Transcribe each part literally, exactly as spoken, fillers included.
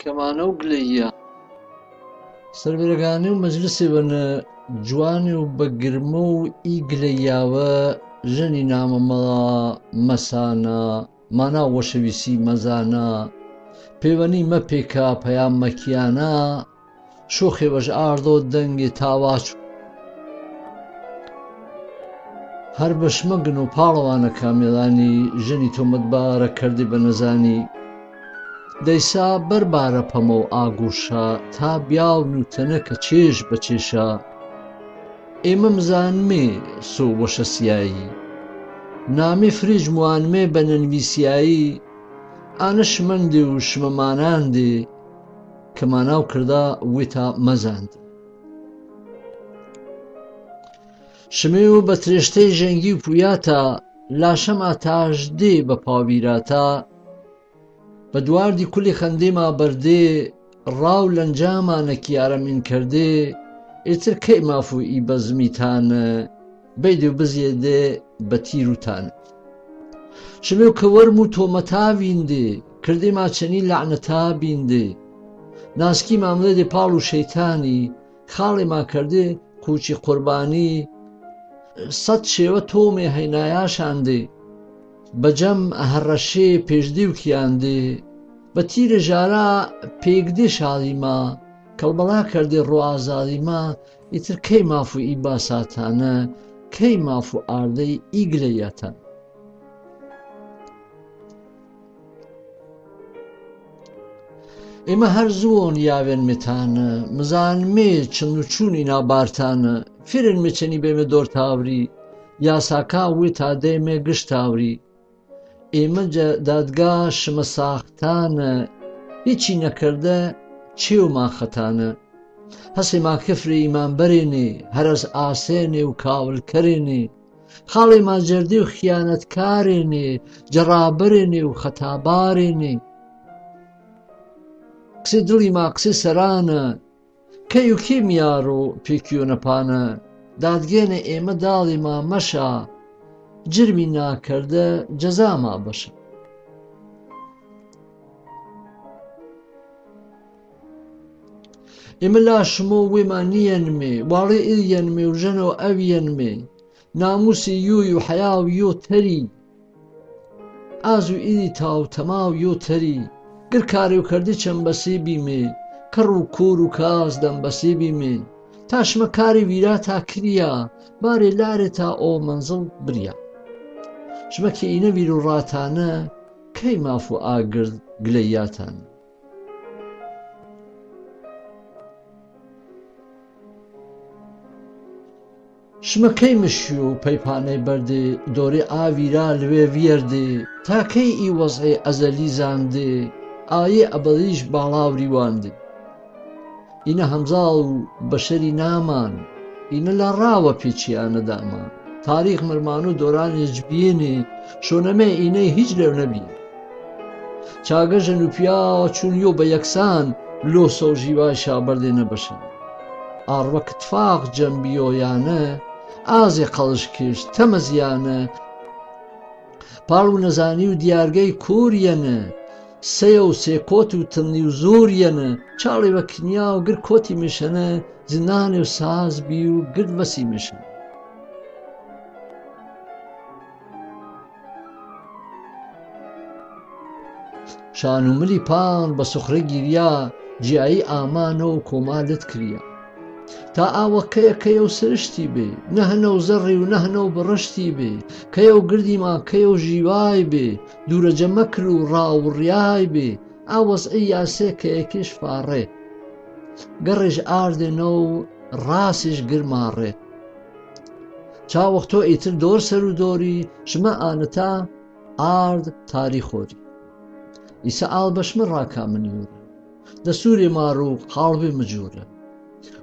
کە مانەو گلەییا. سەربەرەگانێ و مەجلسێ وەنە جوانێ و بە گرمە و ئی گلەییاوە ژەنی نامە مەڵا مەسانە، مانا وەشەویسی مەزانە، پێوەنی مەپێکا پەیام مەکیانە، شۆخێ وەش ئاردۆ دەنگێ تاواچ. هەر بەشمەگن و پاڵەوانە کامێلانی ژەنی تۆمەتبارە کەردێ بە نەزانی. دەیسا بەربارە پەمە و ئاگووشە تا بیاو نوتەنە کە چێش بە چێشە. ئێمە مزانمێ سۆ وەشە سیایی. نامێ فریج موانمێ بە نەنویسیایی. ئانە شمەندێ و شمە ماناندێ کە ماناو کردە وێتا مەزاند. شمێو بە ترێشتەی ژەنگی و پویاتا، لاشەما تاژدێ بە پاویراتا، بە دواردی کولی خەندێما بەردێ، ڕاو لەنجاما نەکیارە مین کەردێ، ئێتر کەی ماف و ئی بەزمیتانە، بەیدێ و بزیێدێ بە تیروتانە. شمێو کە وەرم و تۆمەتا ویندێ، کردێما چەنی لەعنەتا بیندێ. ناسکی ماملێدێ پاڵ و شەیتانی، خاڵێما کەردێ قوچی قوربانی. سەد شێوە تۆمێ هەینایا شاندێ، بە جەم هەڕەشێ پێشدیو کیاندێ. بە تیرێ ژارا پێگدێ شاڵیما، کەڵبەڵا کەردێ ڕۆ ئازاڵیما. ئیتر کەی ماف و ئی باساتانە، کەی ماف و ئاردەی ئی گلەیاتان؟ ئێمە هەر زووەن یاوێنمێتانە، مزانمێ چەند و چوونی نابارتانە، فیرێنمێ چەنی بێمێ دۆر تاوری، یاساکا وێتا دێمێ گشت تاوری. ئێمە جە دادگا شمە ساختانە، هیچی نەکەردە چێوما خەتانە. هەسێما کفرێ ئیمانبەرێنێ، هەرەس ئاسێنێ و کاولکەرێنێ. خاڵێما جەردێ و خیانەتکارێنێ، جەڕابەرێنێ و خەتابارێنێ. قسەی دڵیما قسەی سەرانە، کەی و کێ میارۆ پێکیۆنە پانە، دادگێنێ ئێمە داڵیما مەشا، جرمی ناکەردە جەزاما بەشە. ئێمە لا شمۆ وێما نیەنمێ، واڵێ ئیلیەنمێ و ژەنۆ ئەویەنمێ، ناموسی یوی و حەیا و یۆ تەری، ئاز و ئیدی تا و تەما و یۆ تەری، گر کارێ و کەردی چەند بەسێ بیمێ، کەڕ و کور و کاس دەم بەسێ بیمێ، تا شمە کارێ ویرا تا کریا، بارێ لارێ تا ئۆ مەنزڵ بریا. شمە کە ئینە ویر و ڕاتانە، کەی ماف و ئاگرد گلەیاتان؟ شمە کەی مشیو پەیپانەی بەردێ، دۆرێ ئاویرا لوێ ویەردێ، تا کەی ئی وەزعێ ئەزەلی زاندێ، ئایێ ئەبەدیش باڵاوری واندێ؟ ئینە هەمزاڵ و بەشەری نامان، ئینە لا ڕاوە پێچیانە دامان. تاریخ مرمانو دۆرانێ جبیێنێ، شۆنەمێ ئینەی هیچ لێو نەبیێ. چاگە ژەن و پیا چوون یۆ بە یەکسان، لۆسە و ژیوای شابەردێ نەبەشان. ئاڕوە کتفاق جەم بیۆیانە، ئازێ قەڵشکێش تەمەزیانە، پاڵ و نەزانی و دیارگەی کۆریەنە، سەیە و سێکۆت و تنی و زۆریەنە، چاڵێ وە کنیا و گر کۆتی مێشەنە، زیندانێ و ساز بی و گرد وەسی مێشەنە. شان و ملی پان بە سوخرە گیریا، جیایی ئامانە و کۆما لت کریا. تا ئاوە کەیە کەیە و سرشتی بێ، نەهنە و زەڕی و نەهنە و بڕشتی بێ، کەیە و گردی ما کەیە و ژیوای بێ، دوورەجە مەکر و ڕاوڕیای بێ، ئا وەزعی یاسێ کەیەکیش فاڕێ. گەڕیش ئاردێنە و ڕاسیش گرماڕێ. چا وەختۆ ئیتر دۆر سەر و دۆری، شمە ئانتا ئارد تاری خۆری. ئیسە ئاڵ بەشمە ڕاکا منیورە. دەسوورێ ماڕوو قاڵبێ مجوورە.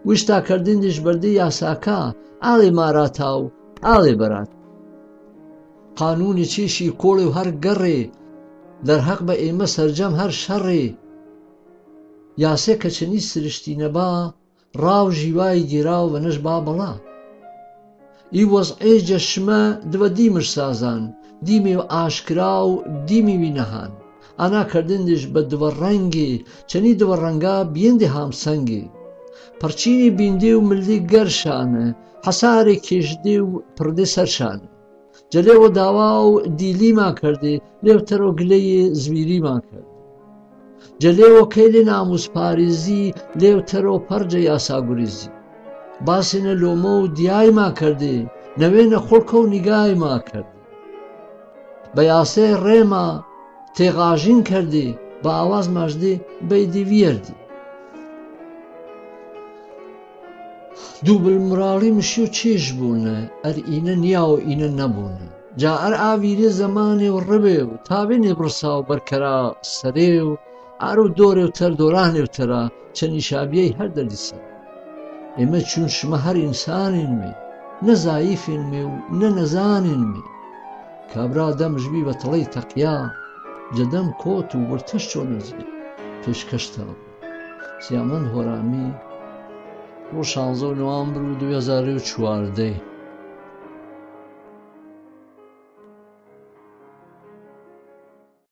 ویشتا کەردیندیش بەردی یاساکا، ئاڵێ ماراتا و ئاڵێ بەرات. قانوونی چیشی کۆڵێ و هەر گەڕێ، دەرهەق بە ئێمە سەرجەم هەر شەڕێ. یاسێ کە چنی سرشتی نەبا، ڕاو ژیوای گیراو وەنەش با بەڵا. ئی وەزعێ جە شمە دووە دیمش سازان، دیمێ و ئاشکرا و دیمی وی نەهان. ئانا کردندش بە دووەڕەنگی، چەنی دووەڕەنگا بیندێ هامسەنگی. پەڕچینی بیندێ و ملێ گەر شانە، حەسارێ کێشدێ و پڕدێ سەر شانە. جەلێ وە داوا و دیلیما کردێ، لێو تەرۆ گلەیێ زویریما کردێ. جەلێ وە کەیلێ ناموس پاریزی، لێو تەرۆ پەڕ جە یاسا گوریزی. باسێنە لۆمە و دیایما کردێ، نەوێنە خوڵکە و نیگایما کردێ. بە یاسێ ڕێما تێغاژین کردێ، بە ئاواز ماژدێ بەیدی ویەردی. دووبل مراڵی مشیو چێژ بوونە، ئەر ئینە نیاو ئینە نەبوونە. جا ئەر ئاویرێ زەمانێ و ڕبێ و تاوێنێ بڕسا و بەرکەرا سەرێ و ئار و دۆرێ و تەر دۆرانێ و تەرا چەنی شابیەی هەر دەردی سەر. ئێمە چوون شمە هەر ئینسانین مێ، نە زایفین مێ و نە نەزانین مێ. کابرا دەم ژبی بە تڵەی تەقیا، جە دەم کۆت و ورتەش چۆنە زێ پێشکەشتا بوو. سیامەند هۆرامی، ڕوو شانزە نوامبر و دوو هەزار و چواردە.